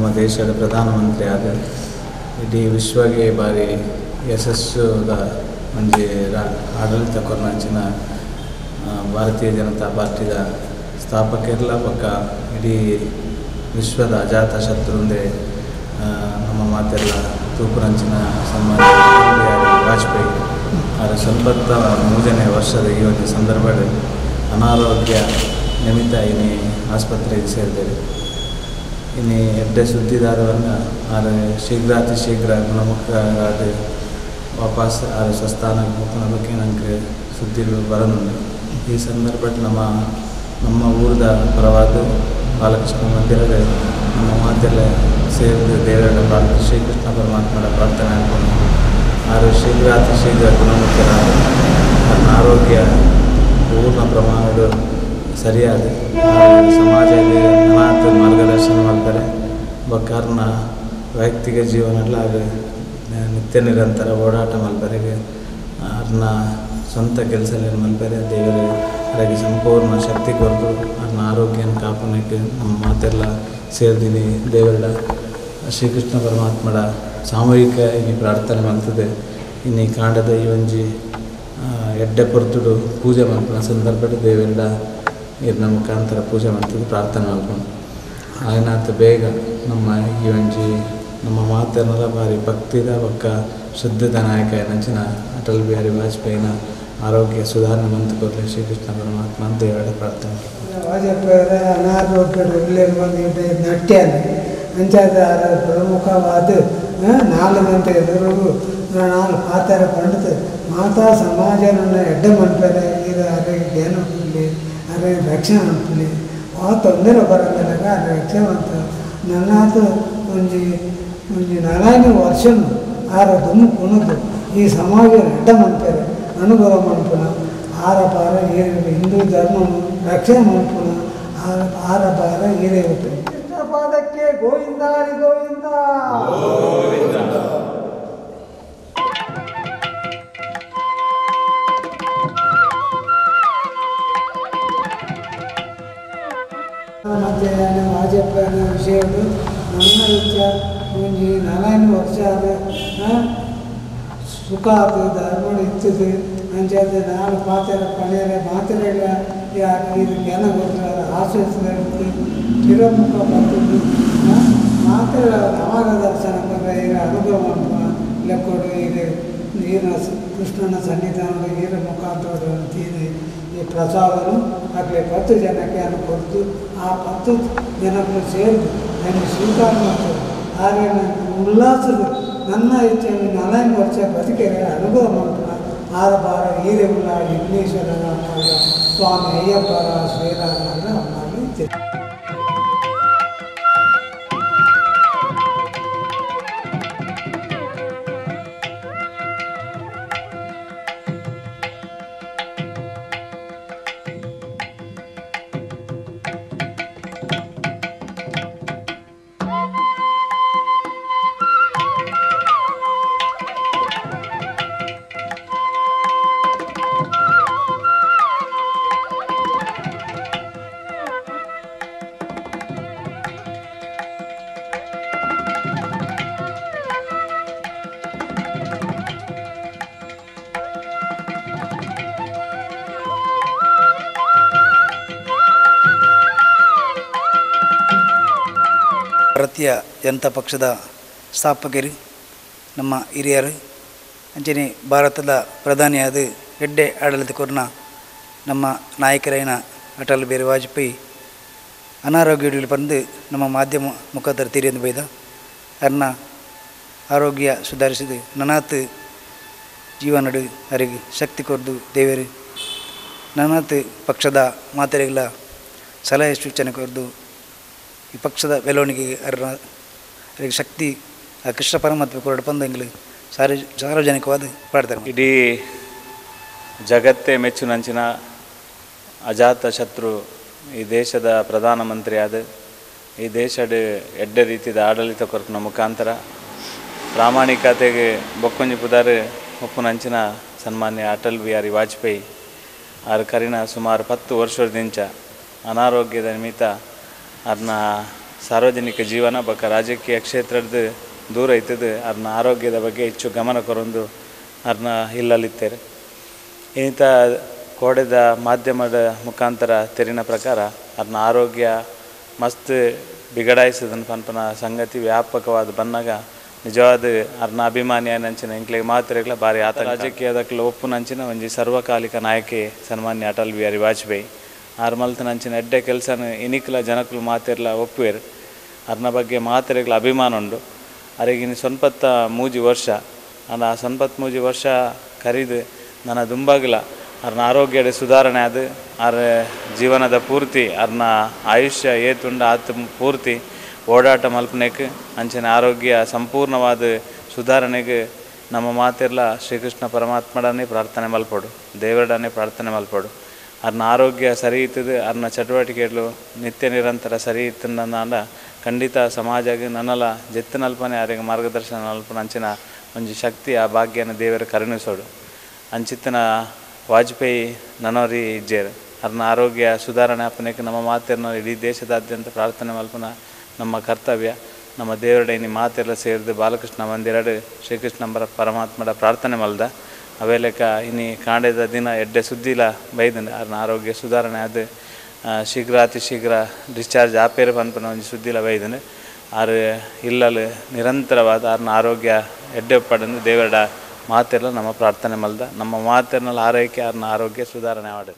ನಮ್ಮ ದೇಶದ ಪ್ರಧಾನಮಂತ್ರಿ ಆದ ಇಡೀ ವಿಶ್ವಗೆ ಬಾರಿ ಯಶಸ್ಸುದ ಒಂಜಿ ಆಡಳಿತ ಕೊರ್ನಂಚಿನ ಭಾರತೀಯ ಜನತಾ ಪಾರ್ಟಿದ ಸ್ಥಾಪಕರ್ಲ ಬೊಕ್ಕ ಇಡೀ ವಿಶ್ವದ ಅಜಾತ ಶತ್ರುಂದೆ ನಮ್ಮ ಮಾತೆಲ್ಲ ತೂಪುರಂಚಿನ ಸನ್ಮಾನ್ಯ ವಾಜಪೇಯಿ ಅವರ 73ನೇ ವರ್ಷದ ಈ ಒಂದು ಸಂದರ್ಭದಲ್ಲಿ ಅನಾರೋಗ್ಯ ನಿಮಿತ್ತ ಇನಿ ಆಸ್ಪತ್ರೆಗೆ ಸೇರಿದ್ದೇವೆ. ಇನ್ನು ಎಡ್ಡೆ ಸುದ್ದಿದಾರವನ್ನು ಆರೆ ಶೀಘ್ರಾತಿ ಶೀಘ್ರ ಗುಣಮುಖರಾದ ವಾಪಸ್ ಆರೆ ಸ್ವಸ್ಥಾನಕ್ಕೆ ಹೋಗ್ನ ಬಗ್ಗೆ ನನಗೆ ಸುದ್ದಿ ಬರನುಂಡು. ಈ ಸಂದರ್ಭದಲ್ಲಿ ನಮ್ಮ ನಮ್ಮ ಊರದ ಪರವಾದ ಬಾಲಕೃಷ್ಣ ಮಂದಿರದ ನಮ್ಮ ಮಾತೆಲ್ಲ ಸೇರಿದ ದೇವರ ಪ್ರಾರ್ಥನೆ ಶ್ರೀಕೃಷ್ಣ ಪರಮಾತ್ಮನ ಪ್ರಾರ್ಥನೆ ಹಾಕೊಂಡು ಆರು ಶೀಘ್ರಾತಿ ಶೀಘ್ರ ಗುಣಮುಖರಾದ ಅವರ ಆರೋಗ್ಯ ಪೂರ್ಣ ಪ್ರಮಾಣದ ಸರಿಯಾದ ಸಮಾಜದ ಅನಾಥ ಮಾರ್ಗದರ್ಶನ ಮಾಡ್ತಾರೆ. ಬಕ್ಕಾರನ ವೈಯಕ್ತಿಕ ಜೀವನ ಎಲ್ಲ ಅದು ನಿತ್ಯ ನಿರಂತರ ಓಡಾಟ ಮಲ್ಪರೆಗೆ ಅವ್ರನ್ನ ಸ್ವಂತ ಕೆಲಸ ಮಲ್ಪರೆ ದೇವರ ಅವರಿಗೆ ಸಂಪೂರ್ಣ ಶಕ್ತಿ ಕೊರತು ಅವ್ರನ್ನ ಆರೋಗ್ಯನ ಕಾಪನಕ್ಕೆ ನಮ್ಮ ಮಾತೆಲ್ಲ ಸೇರ್ದೀನಿ. ದೇವರ ಶ್ರೀಕೃಷ್ಣ ಪರಮಾತ್ಮರ ಸಾಮೂಹಿಕ ಈ ಪ್ರಾರ್ಥನೆ ಮಾಡ್ತದೆ. ಇನ್ನು ಈ ಕಾಂಡದ ಈ ಒಂಜಿ ಎಡ್ಡೆ ಪೊರ್ತುಡು ಪೂಜೆ ಮಾಡ್ಕೊಳ ಸಂದರ್ಭದ ದೇವರ ಇರ್ನ ಮುಖಾಂತರ ಪೂಜೆ ಮಾಡ್ತದೆ ಪ್ರಾರ್ಥನೆ ಮಾಡ್ಕೊಂಡು ಆಯ್ನಾಥ ಬೇಗ ನಮ್ಮ ಈ ಒಂಜಿ ನಮ್ಮ ಮಾತೆನ್ನೆಲ್ಲ ಭಾರಿ ಭಕ್ತಿದ ಬೊಕ್ಕ ಶುದ್ಧದ ನಾಯಕ ನಂಚಿನ ಅಟಲ್ ಬಿಹಾರಿ ವಾಜಪೇಯಿನ ಆರೋಗ್ಯ ಸುಧಾರಣೆ ಮಂತ್ಕೊರ್ಲೆ ಶ್ರೀಕೃಷ್ಣ ಪರಮಾತ್ಮ ದೇವರ ಪ್ರಾರ್ಥನೆ. ವಾಜಪೇಯಿರ ಅನಾರೋಗ್ಯ ನಟ್ಯಾನ ಅಂಚಾದ ಪ್ರಮುಖವಾದ 4 ಗಂಟೆ ಎದುರು 4 ಪಾತ್ರ ಪಂಡಿತು ಮಾತಾ ಸಮಾಜ ನನ್ನ ಎಡ್ಡೆ ಮನ್ಪರೆ ಇದು ಅರೆಗೆ ಜ್ಞಾನ ಪುಲಿ ಅರೆ ರಕ್ಷಣೆ ಅನ್ಪುಲಿ ಆ ತೊಂದರೆ ಬರೋದಿಲ್ಲ ಅರೆ ರಕ್ಷಣೆ ಅಂತ ನನ್ನಾತು ಒಂಜಿ ಒಂಜಿ 4 ವರ್ಷನು ಆರ ದುಮ್ಮು ಕುಣದು ಈ ಸಮಾಜ ಎಡ್ಡೆ ಮನ್ಪರೆ ಅನುಭವ ಮನ್ಪುನ ಆರ ಪಾರ ಹಿಂದೂ ಧರ್ಮ ರಕ್ಷಣೆ ಮನ್ಪುನ ಆರ ಆರ ಪಾರ ಹೀರೆ ಕೃಷ್ಣ ಪಾದಕ್ಕೆ ಗೋವಿಂದ ಹರಿ ಗೋವಿಂದ. ಮತ್ತು ವಾಜಪೇಯಿನ ವಿಷಯಗಳು ನನ್ನ ಇಚ್ಛೆ ಒಂಜಿ 4 ವರ್ಷ ಆದ ಸುಖ ಆದ ಧರ್ಮ ಇತ್ತಿದ್ದು ಅಂಚಾದ 4 ಪಾತ್ರ ಪಣೆಯರ ಮಾತ್ರೆಗಳ ಇದು ಜ್ಞಾನ ಕೊಡ್ತಾರೆ ಆಶ್ರಯಿಸಿದ ಚಿರಮುಖ ಬಂದಿದ್ದು ಮಾತ್ರ ಅವಾಗ ದರ್ಶನ ಈಗ ಅನುಭವ ಲೆಕ್ಕೋಡು ಈಗ ಈನ ಕೃಷ್ಣನ ಸನ್ನಿಧಾನದ ಈರ ಮುಖಾಂತರ ತೀರಿ ಈ ಪ್ರಸಾದನು ಆಗಲಿ 10 ಜನಕ್ಕೆ ಅನ್ನು ಕೊಡ್ತು ಆ 10 ಜನಕ್ಕೂ ಸೇರಿದು ನನಗೆ ಸ್ವೀಕಾರ ಮಾಡ್ತಾರೆ. ಆದರೆ ನನ್ನ ಉಲ್ಲಾಸದ ನನ್ನ ಇಚ್ಛೆ 4 ವರ್ಷ ಬದುಕಿದರೆ ಅನುಭವ ಮಾಡ್ತಾನೆ ಆರ ಬಾರ ಹೀರೆಗುಲ್ಲ ವಿಘ್ನೇಶ್ವರನ ಸ್ವಾಮಿ ಅಯ್ಯಪ್ಪರ ಶ್ರೀರಾಮನ ಅವನಲ್ಲಿ ಇಚ್ಛೆ. ಭಾರತೀಯ ಜನತಾ ಪಕ್ಷದ ಸ್ಥಾಪಕರು ನಮ್ಮ ಹಿರಿಯರು ಅಂಚನೆ ಭಾರತದ ಪ್ರಧಾನಿಯಾದ ಎಡ್ಡೆ ಆಡಳಿತ ಕೊರ್ನ ನಮ್ಮ ನಾಯಕರಾಯಿನ ಅಟಲ್ ಬಿಹಾರಿ ವಾಜಪೇಯಿ ಅನಾರೋಗ್ಯ ಬಂದು ನಮ್ಮ ಮಾಧ್ಯಮ ಮುಖಾಂತರ ತೀರಿಯಂದು ಬೈದ ಅರ್ನ ಆರೋಗ್ಯ ಸುಧಾರಿಸಿದ ನನಾತ್ ಜೀವನಡು ಅವರಿಗೆ ಶಕ್ತಿ ಕೊರ್ದು ದೇವರು ನನಾತ್ ಪಕ್ಷದ ಮಾತೆರೆಗಳ ಸಲಹೆ ಸೂಚನೆ ಕೊರ್ದು ಈ ಪಕ್ಷದ ಬೆಳವಣಿಗೆ ಅವರಿಗೆ ಶಕ್ತಿ ಆ ಕೃಷ್ಣ ಪರಮಾತ್ಮ ಕೊರಡು ಪಂದಂಗಳು ಸಾರ್ವಜನಿಕವಾದ ಪ್ರಾರ್ಥನೆ. ಇಡೀ ಜಗತ್ತೇ ಮೆಚ್ಚುನಂಚಿನ ಅಜಾತ ಶತ್ರು ಈ ದೇಶದ ಪ್ರಧಾನಮಂತ್ರಿಯಾದ ಈ ದೇಶದ ಎಡ್ಡೆ ರೀತಿಯ ಆಡಳಿತ ಕೊರಪಿನ ಮುಖಾಂತರ ಪ್ರಾಮಾಣಿಕತೆಗೆ ಬೊಕ್ಕೊಂಜಿ ಪುದಾರು ಒಪ್ಪುನಂಚಿನ ಸನ್ಮಾನ್ಯ ಅಟಲ್ ಬಿಹಾರಿ ವಾಜಪೇಯಿ ಆರು ಕರಿನ ಸುಮಾರು 10 ವರ್ಷದಿಂಚ ಅನಾರೋಗ್ಯದ ನಿಮಿತ್ತ ಅದನ್ನ ಸಾರ್ವಜನಿಕ ಜೀವನ ಬೊಕ್ಕ ರಾಜಕೀಯ ಕ್ಷೇತ್ರದ ದೂರ ಇತ್ತದು ಅರ್ನ ಆರೋಗ್ಯದ ಬಗ್ಗೆ ಹೆಚ್ಚು ಗಮನ ಕೊರೊಂದು ಅರ್ನ ಇಲ್ಲಲಿತ್ತೇರು. ಇನ್ನಿತ ಕೋಡೆದ ಮಾಧ್ಯಮದ ಮುಖಾಂತರ ತೆರಿನ ಪ್ರಕಾರ ಅರ್ನ ಆರೋಗ್ಯ ಮಸ್ತ್ ಬಿಗಡಾಯಿಸದನ್ ಪನ್ಪನ ಸಂಗತಿ ವ್ಯಾಪಕವಾದ ಬನ್ನಾಗ ನಿಜವಾದ ಅರ್ನ ಅಭಿಮಾನಿಯನಂಚಿನ ಎಂಕ್ಲೆಗ್ ಮಾತೆರೆಗ್ಲ ಬಾರಿ ಆತ ರಾಜಕೀಯದಕ್ಲ ಒಪ್ಪುನಂಚಿನ ಒಂಜಿ ಸರ್ವಕಾಲಿಕ ನಾಯಕೆ ಸನ್ಮಾನ್ಯ ಅಟಲ್ ಬಿಹಾರಿ ವಾಜಪೇಯಿ ಆರ್ ಮಲ್ತನಂಚಿನ ಎಡ್ಡೆ ಕೆಲಸನ ಇನಿಕ್ಲ ಜನಕುಲು ಮಾತೆರ್ಲ ಒಪ್ಪುವೆರ್. ಅರ್ನ ಬಗ್ಗೆ ಮಾತೆರೆಗ್ಲ ಅಭಿಮಾನ ಉಂಡು. ಅರೆಗಿನ 93 ವರ್ಷ ಆಂಡ ಆ 93 ವರ್ಷ ಕರಿದು ನನ್ನ ದುಂಬಾಗಲ ಅರ್ನ ಆರೋಗ್ಯದ ಸುಧಾರಣೆ ಆದ ಆರ್ ಜೀವನದ ಪೂರ್ತಿ ಅರ್ನ ಆಯುಷ್ಯ ಏತುಂಡ ಆತ ಪೂರ್ತಿ ಓಡಾಟ ಮಲ್ಪನೆಕ್ ಅಂಚಿನ ಆರೋಗ್ಯ ಸಂಪೂರ್ಣವಾದ ಸುಧಾರಣೆಗೆ ನಮ್ಮ ಮಾತೆರ್ಲ ಶ್ರೀಕೃಷ್ಣ ಪರಮಾತ್ಮಡನೆ ಪ್ರಾರ್ಥನೆ ಮಲ್ಪೊಡು, ದೇವರಡನೆ ಪ್ರಾರ್ಥನೆ ಮಲ್ಪೊಡು. ಅರ್ನ ಆರೋಗ್ಯ ಸರಿ ಇತ್ತದು ಅರ್ನ ಚಟುವಟಿಕೆಗಳು ನಿತ್ಯ ನಿರಂತರ ಸರಿ ಇತ್ತಂಡ ಖಂಡಿತ ಸಮಾಜಗೆ ನನ್ನಲ ಜೆತ್ತನಲ್ಪನೆ ಅರೆಗೆ ಮಾರ್ಗದರ್ಶನ ಅಲ್ಪನ ಅಂಚಿನ ಒಂಜಿ ಶಕ್ತಿ ಆ ಭಾಗ್ಯನ ದೇವರ ಕರುಣಿಸೋಡು. ಅಂಚಿತ್ತನ ವಾಜಪೇಯಿ ನನೋರಿ ಇಜ್ಜೇರು ಅರ್ನ ಆರೋಗ್ಯ ಸುಧಾರಣೆ ಅಪ್ಪನೆಗೆ ನಮ್ಮ ಮಾತೆರ್ನ ಇಡೀ ದೇಶದಾದ್ಯಂತ ಪ್ರಾರ್ಥನೆ ಮಲ್ಪನ ನಮ್ಮ ಕರ್ತವ್ಯ. ನಮ್ಮ ದೇವರಡೈನಿ ಮಾತೆಲ್ಲ ಸೇರಿದು ಬಾಲಕೃಷ್ಣ ಮಂದಿರಡು ಶ್ರೀಕೃಷ್ಣ ಪರಮಾತ್ಮಡ ಪ್ರಾರ್ಥನೆ ಮಲ್ದ ಅವೇಲೆಕ ಇನಿ ಕಾಂಡೆದ ದಿನ ಎಡ್ಡೆ ಸುದ್ದಿಲ ಬೈದಂಡು ಅರ್ನ ಆರೋಗ್ಯ ಸುಧಾರಣೆ ಅದು ಶೀಘ್ರ ಅತಿ ಶೀಘ್ರ ಡಿಸ್ಚಾರ್ಜ್ ಆಪೇರು ಪನ್ಪನ ಒಂಜಿ ಸುದ್ದಿಲ ಬೈದಂಡು. ಆರು ಇಲ್ಲಲು ನಿರಂತರವಾದ ಅರ್ನ ಆರೋಗ್ಯ ಎಡ್ಡೆ ಪಡೆದು ದೇವರಡ ಮಾತೆಲ್ಲ ನಮ್ಮ ಪ್ರಾರ್ಥನೆ ಮಲ್ದ ನಮ್ಮ ಮಾತೆರ್ನಲ್ಲ ಆರೈಕೆ ಅರ್ನ ಆರೋಗ್ಯ ಸುಧಾರಣೆ ಆಡು.